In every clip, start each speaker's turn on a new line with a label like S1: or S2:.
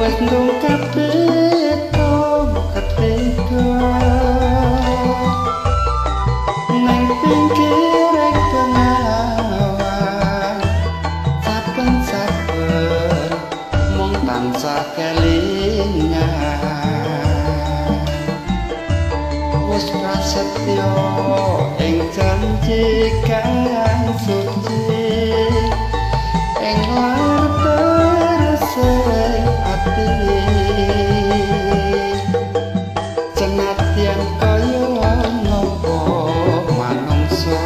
S1: Wis ndungkap pitung ketiga nang pinggir bengawan saben-saben mung tansah kelingan. Wis prasetyo ing janji kang suci ing lar terus ati senadyan kaya ngopo manungsa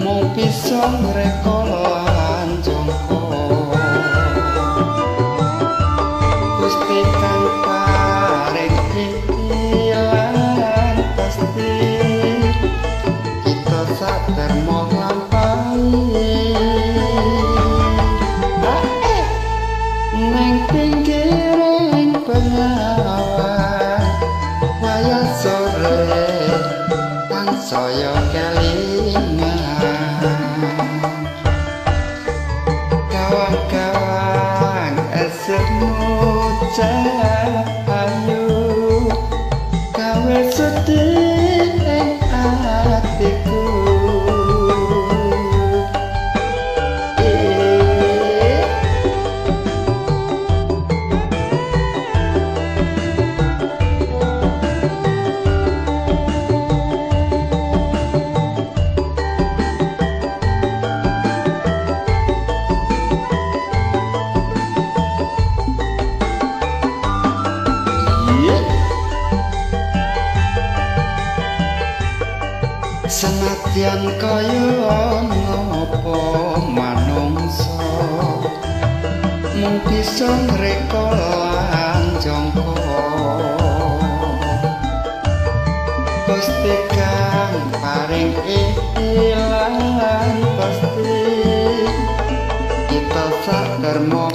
S1: mung bisa ngreka lan jangka. Gusti kang paring lan pasti kita sadermo nglampahi nang pinggiring bengawan wayah sore tansaya kelingan. Kawan-kawan esemu ayu gawe sedih ing atiku. Senadyan kaya ngopo manungsa mung bisa ngreka lan jangka. Gusti kang paring lan pasti kita sadermo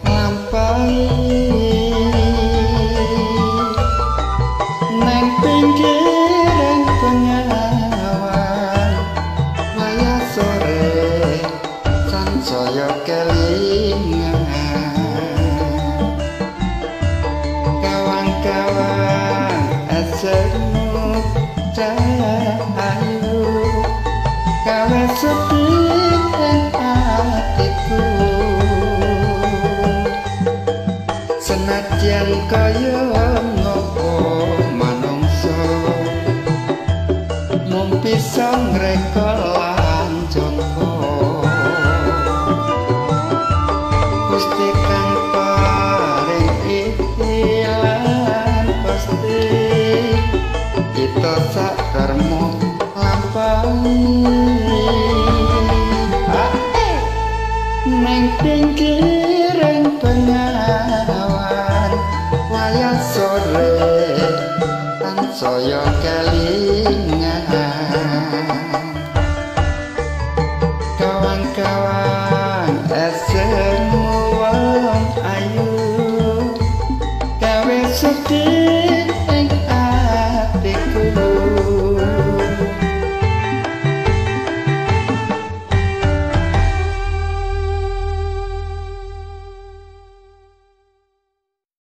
S1: nglampahi nang pinggiring bengawan wayah sore sansaya kelingan. Kawan-kawan esemu ayu gawe sedih ing atiku. Senadyan kaya ngopo manungsa mung bisa ngreka lan jangka. Gusti